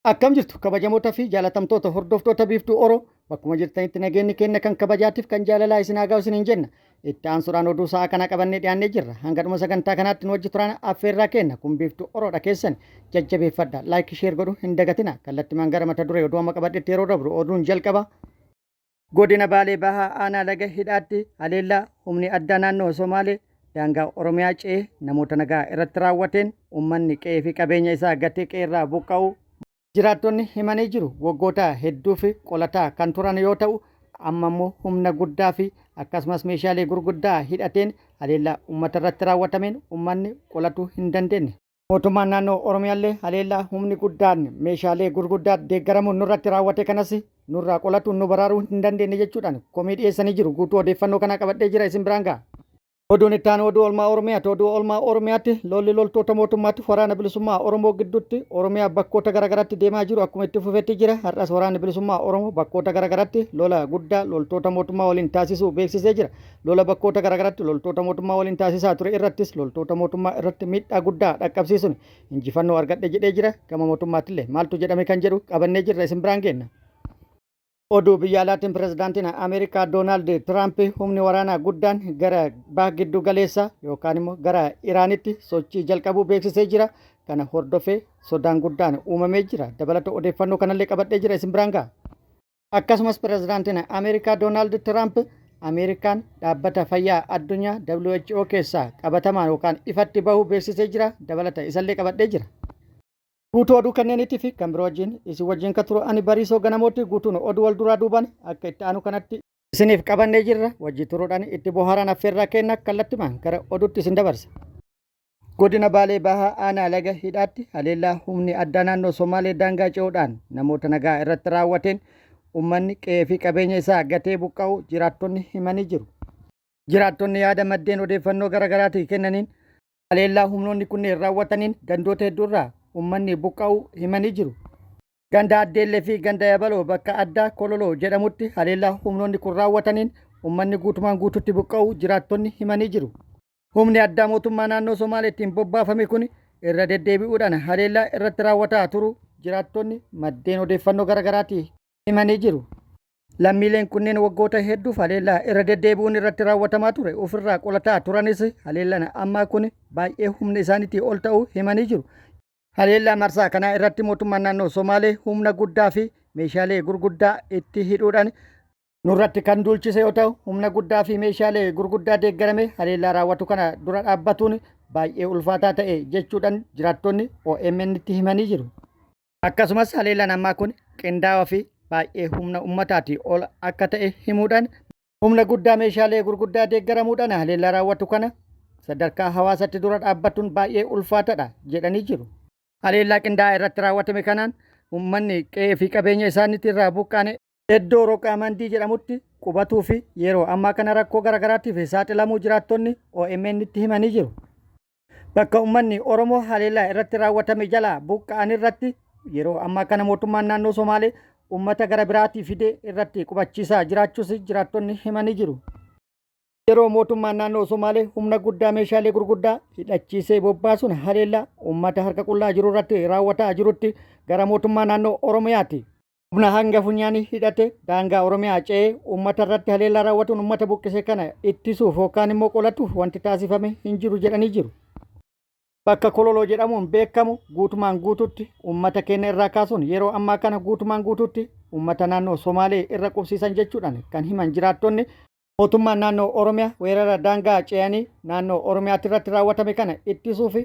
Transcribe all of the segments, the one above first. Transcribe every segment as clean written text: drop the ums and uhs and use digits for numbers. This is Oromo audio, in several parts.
Akkam jirtu kabajamoota fi jaalatamtoota hordoftoota Biiftuu Oro, bakkuma jirtanitti nageenyi keenya kan kabajaatiif kan jaalalaa isin haa ga'u isiniin jenna. Itti aansuudhaan oduu sa'a kana qabannee dhiyaannee jirra. Hanga dhuma sagantaa kanaatti nu wajji turaan affeerraa keenya. Kun Biiftuu Oroodha, keessan jajjabeeffadha. Like, share godhu hin dagatina. Kallattimaan gara mata duree oduu amma qabadhetti yeroo dabru, oduun jalqaba. Godina Baalee Bahaa Aanaa Laga Hidhaatti haleellaa humni addaa naannoo Somaalee daangaa Oromiyaa ce'ee namoota nagaa irratti raawwateen uummanni qe'ee fi qabeenya isaa gatee qe'ee irraa buqqa'uu jiraattonni himanii jiru. Waggoota hedduuf qolataa kan turan yoo ta'u, amma immoo humna guddaa fi akkasumas meeshaalee gurguddaa hidhateen haleellaa uummata irratti raawwatameen uummanni qolatuu hin dandeenye. Mootummaan naannoo Oromiyaallee haleellaa humni guddaan meeshaalee gurguddaa deeggaramuun nurratti raawwate kanas nurraa qolatuun nu baraaruu hin dandeenye jechuudhaan komii dhiyeessanii jiru. Guutuu odeeffannoo kanaa qabadhee jira, isin biraan ga'a. Oduun itti aanu oduu oolmaa Oromiyaati. Oduu oolmaa Oromiyaatti lolli loltoota mootummaatti Waraana Bilisummaa Oromoo gidduutti Oromiyaa bakkoota garaagaraatti deemaa jiru akkuma itti fufetti jira. Har'as Waraanni Bilisummaa Oromoo bakkoota garaagaraatti lola guddaa loltoota mootummaa waliin taasisuu beeksisee jira. Lola bakkoota garaagaraatti loltoota mootummaa waliin taasisaa ture irrattis loltoota mootummaa irratti miidhaa guddaa dhaqqabsiisuun injifannoo argadhe jedhee jira. Gama mootummaattillee maaltu jedhame kan jedhu qabannee jirra, isin biraan geenna. Oduu biyya alaatiin pirezidaantiin Ameerikaa Doonaald Tiraamp humni waraanaa guddaan gara baha giddu galeessa yookaan immoo gara Iraanitti sochii jalqabuu beeksisee jira. Kana hordofee sodaan guddaan uumamee jira. Dabalata odeeffannoo kanallee qabadhee jira, isin biraan ga'a. Akkasumas pirezidaantiin Ameerikaa Doonaald Tiraamp Ameerikaan Dhaabbata Fayyaa Addunyaa WHO keessaa qabatamaan yookaan ifatti bahuu beeksisee jira. Dabalata isallee qabadhee jira. Guutuu oduu kanneeniitii fi kan biroo wajjin isin wajjin kan turu ani Bariisoo Ganamooti. Guutuun oduu wal duraa duubaan akka itti aanu kanatti isiniif qabannee jirra. Wajji turuudhaan itti bohaaraan affeerraa kenna, kallattimaan gara oduutti isin dabarsa. Godina Baalee Bahaa Aanaa Laga Hidhaatti haleellaa humni addaa naannoo Somaalee daangaa ce'uudhaan namoota nagaa irratti raawwateen uummanni qe'ee fi qabeenya isaa gatee buqqa'uu jiraattonni himanii jiru. Jiraattonni yaada maddeen odeeffannoo garaagaraatii kennaniin haleellaa humnoonni kunneen raawwataniin gandoota hedduurraa uummanni buqqa'uu himanii jiru. Ganda Addeellee fi ganda Yabaloo bakka addaa Kololoo jedhamutti haleellaa humnoonni kun raawwataniin uummanni guutumaan guututti buqqa'uu jiraattonni himanii jiru. Humni addaa mootummaa naannoo Somaaleetiin bobbaafame kun irra deddeebi'uudhaan haleellaa irratti raawwataa turu jiraattonni maddeen odeeffannoo garaagaraatii himanii jiru. Lammiileen kunneen waggoota hedduuf haleellaa irra deddeebi'uun irratti raawwatamaa ture ofirraa qolataa turanis, haleellaan ammaa kun baay'ee humna isaaniitii ol ta'uu himanii jiru. Haleellaa marsaa kanaa irratti mootummaan naannoo Somaalee humna guddaa fi meeshaalee gurguddaa itti hidhuudhaan nurratti kan duulchise yoo ta'u, humna guddaa fi meeshaalee gurguddaa deeggarame haleellaa raawwatu kana dura dhaabbatuun baay'ee ulfaataa ta'e jechuudhaan jiraattonni OMN tti himanii jiru. Akkasumas haleellaan ammaa kun qindaa'aa fi baay'ee humna ummataatii ol akka ta'e himuudhaan, humna guddaa meeshaalee gurguddaa deeggaramuudhaan haleellaa raawwatu kana sadarkaa hawaasatti dura dhaabbatuun baay'ee ulfaatadha jedhanii jiru. Haleellaa qindaa'aa irratti raawwatame kanaan uummanni qe'ee fi qabeenya isaaniitti irraa buqqaane iddoo Roqaa Mandii jedhamutti qubatuu fi yeroo ammaa kana rakkoo garaagaraatiif saaxilamuu jiraattonni OMN tti himanii jiru. Bakka uummanni Oromoo haleellaa irratti raawwatame jalaa buqqa'an irratti yeroo ammaa kana mootummaan naannoo Somaalee uummata gara biraatii fidee irratti qubachiisaa jiraachuus jiraattonni himanii jiru. Yeroo mootummaan naannoo Somaalee humna guddaa meeshaalee gurguddaa hidhachiisee bobbaasuun haleellaa uummata harka qullaa jiru irratti raawwataa jirutti gara mootummaa naannoo Oromiyaati. Humna hanga funyaanii hidhate daangaa Oromiyaa ce'ee uummata irratti haleellaa raawwatuun uummata buqqise kana ittisuuf yookaan immoo qolatuuf wanti taasifame hin jiru jedhanii jiru. Bakka Kololoo jedhamuun beekamu guutumaan guututti uummata keenya irraa kaasuun yeroo ammaa kana guutumaan guututti uummata naannoo Somaalee irra qubsiisan jechuudhaan kan himan jiraattonni, mootummaan naannoo Oromiyaa weerara daangaa ce'anii naannoo Oromiyaatti irratti raawwatame kana ittisuuf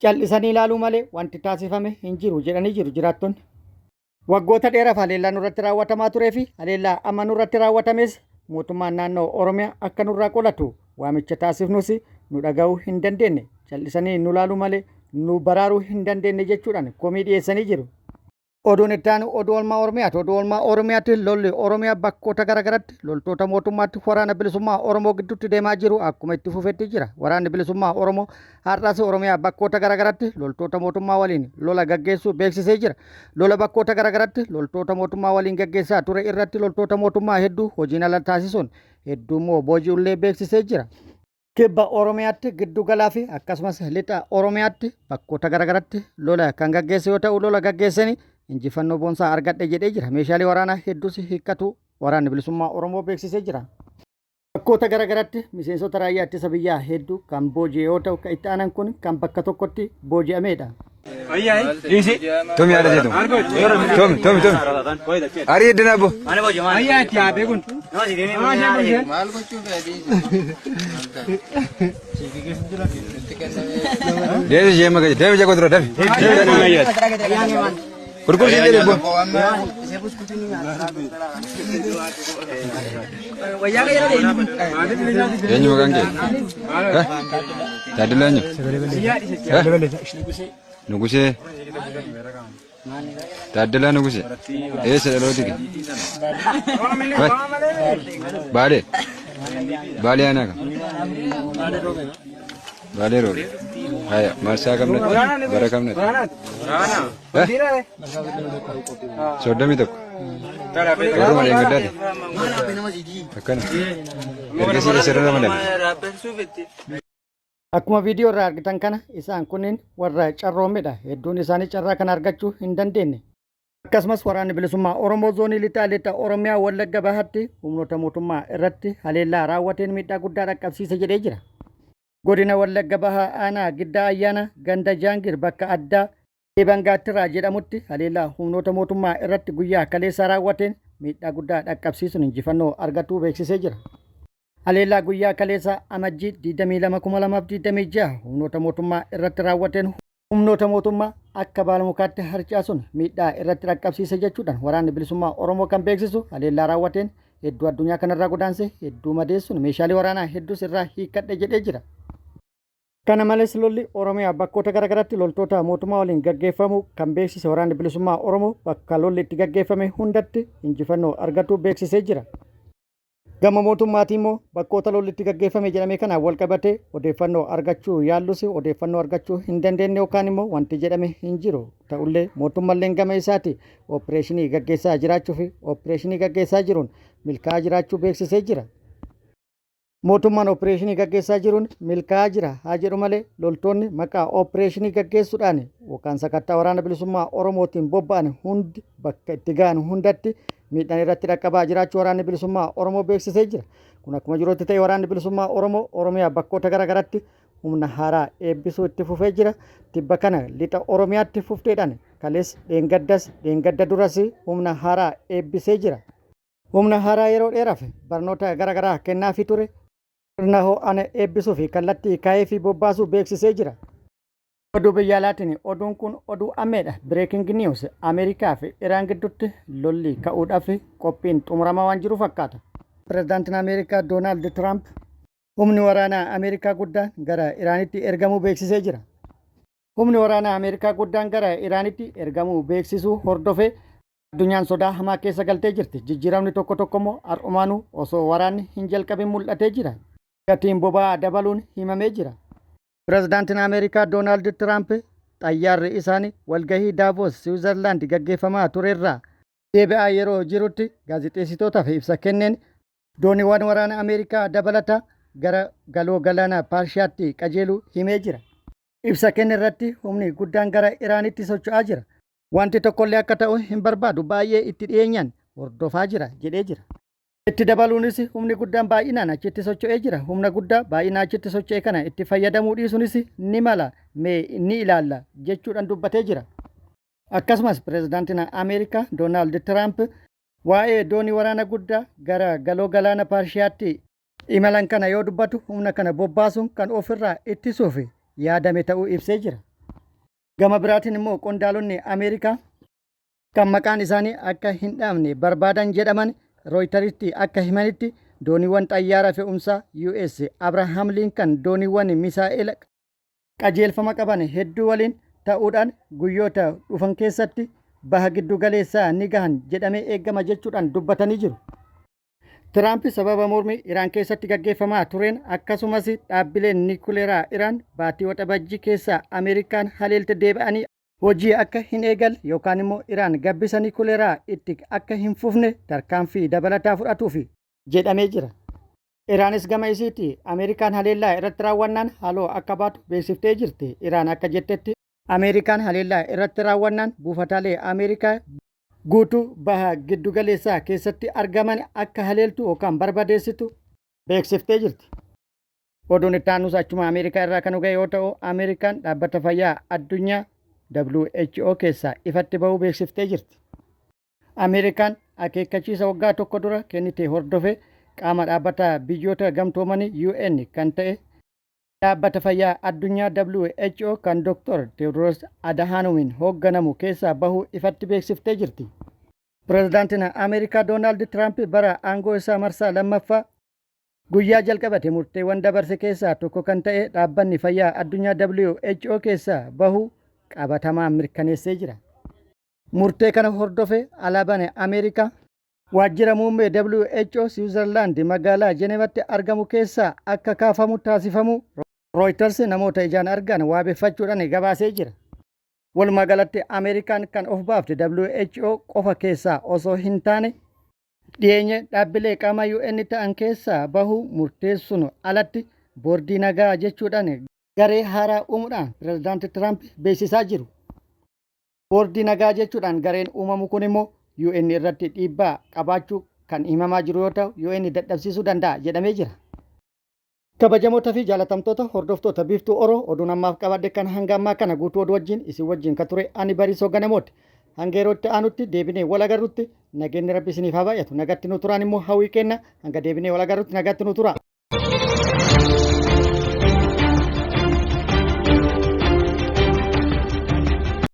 cal'isanii ilaaluu malee wanti taasifame hin jiru jedhanii jiru jiraattonni. Waggoota dheeraaf haleellaa nurratti raawwatamaa turee fi haleellaa amma nurratti raawwatames mootummaan naannoo Oromiyaa akka nurraa qolatu waamicha taasifnus nu dhaga'uu hin dandeenye, cal'isanii nu laaluu malee nu baraaruu hin dandeenye jechuudhaan komii dhiyeessanii jiru. Oduun itti aanu oduu oolmaa Oromiyaati. Oduu oolmaa Oromiyaatti lolli Oromiyaa bakkoota garaagaratti loltoota mootummaatti Waraana Bilisummaa Oromoo gidduutti deemaa jiru akkuma itti fufetti jira. Waraanni Bilisummaa Oromoo har'as Oromiyaa bakkoota garaagaratti loltoota mootummaa waliin lola gaggeessuu beeksisee jira. Lola bakkoota garaagaratti loltoota mootummaa waliin gaggeessaa ture irratti loltoota mootummaa hedduu hojiin ala taasisuun hedduu immoo booji'ullee beeksisee jira. Kibba Oromiyaatti, giddugalaa fi akkasumas lixa Oromiyaatti bakkoota garaagaratti lola kan gaggeesse yoo ta'u, lola gaggeessanii injifannoo boonsaa argadhe jedhee jira. Meeshaalee waraanaa hedduus hiikkatu Waraanni Bilisummaa Oromoo beeksisee jira. Bakkoota garaagaraatti miseensota raayyaa ittisa biyyaa hedduu kan booji'e yoo ta'u, kan itti aanan kun kan bakka tokkotti booji'amedha. Tomi haadha seetu. Tomi tomi tomi. Arii iddina abbo. Maal gochuu fedhii? Deebi ishee maqaa deebi ishee godura dafi. Gurgursi jedhe abbo. Eenyu maqaan kee? Taaddalaa eenyu? Nugusee. Taaddalaa Nugusee. Eessa dhalooti kee? Baalee. Baalee aanaa kam? Baalee roobe. Haya marsaa kam natti? Bara kam natti? 31. Waruma dheengaddaati. Akkana. Ergasii eessarra ramadame? Akkuma viidiyoo irraa argitan kana isaan kunniin warra carroomedha. Hedduun isaanii carraa kana argachuu hin dandeenye. Akkasumas Waraanni Bilisummaa Oromoo Zoonii Lixaa Lixa Oromiyaa Wallagga Bahaatti humnoota mootummaa irratti haleellaa raawwateen miidhaa guddaa dhaqqabsiise jedhee jira. Godina Wallagga Bahaa Aanaa Giddaa Ayyaana Ganda Jaangir bakka addaa Eebangaattiraa jedhamutti haleellaa humnoota mootummaa irratti guyyaa kaleessaa raawwateen miidhaa guddaa dhaqqabsiisuun injifannoo argatuu beeksisee jira. Haleellaa guyyaa kaleessaa Amajjii 22,2026 humnoota mootummaa irratti raawwateen humnoota mootummaa akka baala mukaatti harcaasuun miidhaa irratti dhaqqabsiise jechuudhaan Waraanni Bilisummaa Oromoo kan beeksisu haleellaa raawwateen hedduu addunyaa kanarraa godaanse hedduu madeessuun meeshaalee waraanaa hedduus irraa hiikkadhe jedhee jira. Kana malees lolli Oromiyaa bakkoota garaagaraatti loltoota mootummaa waliin gaggeeffamu kan beeksise Waraanni Bilisummaa Oromoo bakka lolli itti gaggeeffame hundatti injifannoo argatu beeksisee jira. Gama mootummaatiin immoo bakkoota lolli itti gaggeeffame jedhame kanaan walqabatee odeeffannoo argachuu yaallus odeeffannoo argachuu hin dandeenye yookaan immoo wanti jedhame hin jiru. Ta'ullee mootummalleen gama isaati ooppireeshinii gaggeessaa jiraachuu fi ooppireeshinii gaggeessaa jiruun milkaa'aa jiraachuu beeksisee jira. Mootummaan ooppireeshinii gaggeessaa jiruun milkaa'aa jira haa jedhu malee loltoonni maqaa ooppireeshinii gaggeessuudhaan yookaan sakattaa waraana bilisummaa Oromootiin bobba'an hundi bakka itti ga'an hundatti miidhaan irratti dhaqqabaa jiraachuu Waraanni Bilisummaa Oromoo beeksisee jira. Kun akkuma jirutti ta'e Waraanni Bilisummaa Oromoo Oromiyaa bakkoota gara garatti humna haaraa eebbisuu itti fufee jira. Tibba kana lixa Oromiyaatti fufteedhaan kalees dheengaddas dheengadda duras humna haaraa eebbisee jira. Humna haaraa yeroo dheeraaf barnoota gara garaa kennaafii ture sirna ho'aan eebbisuu fi kallattii kaa'ee fi bobbaasuu beeksisee jira. Oduu biyya alaatiin oduun kun oduu ammeedha. Breaking news Ameerikaa fi Iraan gidduutti lolli ka'uudhaaf qophiin xumuramaa waan jiru fakkaata. Pirezidaantiin Ameerikaa Doonaald Tiraamp humni waraanaa Ameerikaa guddaan gara Iraanitti ergamuu beeksisee jira. Humni waraanaa Ameerikaa guddaan gara Iraanitti ergamuu beeksisuu hordofee addunyaan sodaa hamaa keessa galtee jirti. Jijjiiramni tokko tokko immoo har'umaanuu osoo waraanni hin jalqabin mul'atee jira. Gatiin boba'aa dabaluun himamee jira. Pirezidaantiin Ameerikaa Doonaald Tiraamp xayyaarri isaanii walgahii Daavoos Siwiizerlaand gaggeeffamaa turerraa deebi'aa yeroo jirutti gaazexeessitootaaf ibsa kenneen dooniiwwan waraana Ameerikaa dabalataa gara galoo galaana Paarshiyaatti qajeeluu himee jira. Ibsa kenne irratti humni guddaan gara Iraanitti socho'aa jira. Wanti tokkollee akka ta'u hin barbaadu baay'ee itti dhiyeenyaan hordofaa jira jedhee jira. Itti dabaluunis humni guddaan baay'inaan achitti socho'ee jira. Humna guddaa baay'inaan achitti socho'e kana itti fayyadamuu dhiisuunis ni mala mee ni ilaalla jechuudhaan dubbatee jira. Akkasumas pirezidaantiin Ameerikaa Doonaald Tiraamp waa'ee doonii waraana guddaa gara galoo galaana Paarshiyaatti imalan kana yoo dubbatu humna kana bobbaasuun kan ofirraa ittisuuf yaadame ta'uu ibsee jira. Gama biraatiin immoo qondaalonni Ameerikaa kan maqaan isaanii akka hin dhaamne barbaadan jedhaman Rooyitaritti akka himanitti dooniiwwan xayyaara fe'umsaa US Abrahaam Linkan dooniiwwan misaa'ela qajeelfama qaban hedduu waliin ta'uudhaan guyyoota dhufan keessatti baha giddu galeessaa ni gahan jedhamee eegama jechuudhaan dubbatanii jiru. Tiraamp sababa mormii Iraan keessatti gaggeeffamaa tureen akkasumas dhaabbileen niikuleeraa Iraan baatii Waxabajjii keessa Ameerikaan haleelte deebi'anii hojii akka hin eegalle yookaan immoo Iraan gabbisa niikuleeraa itti akka hin fufne tarkaanfii dabalataa fudhatuufi jedhamee jira. Iraanis gama isiitti Ameerikaan haleellaa irratti raawwannaan haaloo akka baatu beeksiftee jirti. Iraan akka jettetti. Ameerikaan haleellaa irratti raawwannaan buufataalee Ameerikaa guutuu baha giddugaleessaa keessatti argaman akka haleeltu yookaan barbadeessitu beeksiftee jirti. Oduun itti aanus achuma Ameerikaa irraa kan ga'e yoo ta'u, Ameerikaan dhaabbata fayyaa addunyaa WHO keessaa ifatti bahuu beeksiftee jirti. Ameerikaan akeekkachiisa waggaa tokko dura kennite hordofee qaama dhaabbata biyyoota gamtoomanii UN kan ta'e dhaabbata fayyaa addunyaa WHO kan Dr. Teewdroos Adahaanumiin hoogganamu keessaa bahuu ifatti beeksiftee jirti. Pireezidaantiin Ameerikaa Doonaald Tiraamp bara aangoo isaa marsaa lammaffaa guyyaa jalqabate murteewwan dabarse keessaa tokko kan ta'e dhaabbanni fayyaa addunyaa WHO keessaa bahuu qabatamaan mirkaneessee jira. Murtee kana hordofe alaabaan Ameerikaa waajjira muummee WHO Siwiizerlaand magaalaa Jenevaatti argamu keessaa akka kaafamu taasifamu Reuters namoota ijaan argan waabeffachuudhaan gabaasee jira. Walumaa galatti Ameerikaan kan of baafte WHO qofa keessaa osoo hin taane dhiyeenya dhaabbilee qaama UN ta'an keessaa bahuu murteessuun alatti boordii nagaa jechuudhaan garee haaraa uumuudhaan pireezidaanti Tiraamp beeksisaa jiru. Boordii nagaa jechuudhaan gareen uumamu kun immoo UN irratti dhiibbaa qabaachuu kan himamaa jiru yoo ta'u, UN dadhabsiisuu danda'a jedhamee jira. Kabajamoota fi jaalatamtoota hordoftoota Biiftuu Oroo, oduun ammaaf qabadhe kan hanga ammaa kana guutuu oduu wajjin isin wajjin kan ture ani Bariisoo Ganamooti. Hanga yerootti aanutti deebinee wal agarrutti nageenyi Rabbi isiniif haa baay'atu. Nagatti nu turaan immoo hawwii kenna. Hanga deebinee wal agarrutti nagatti nu tura.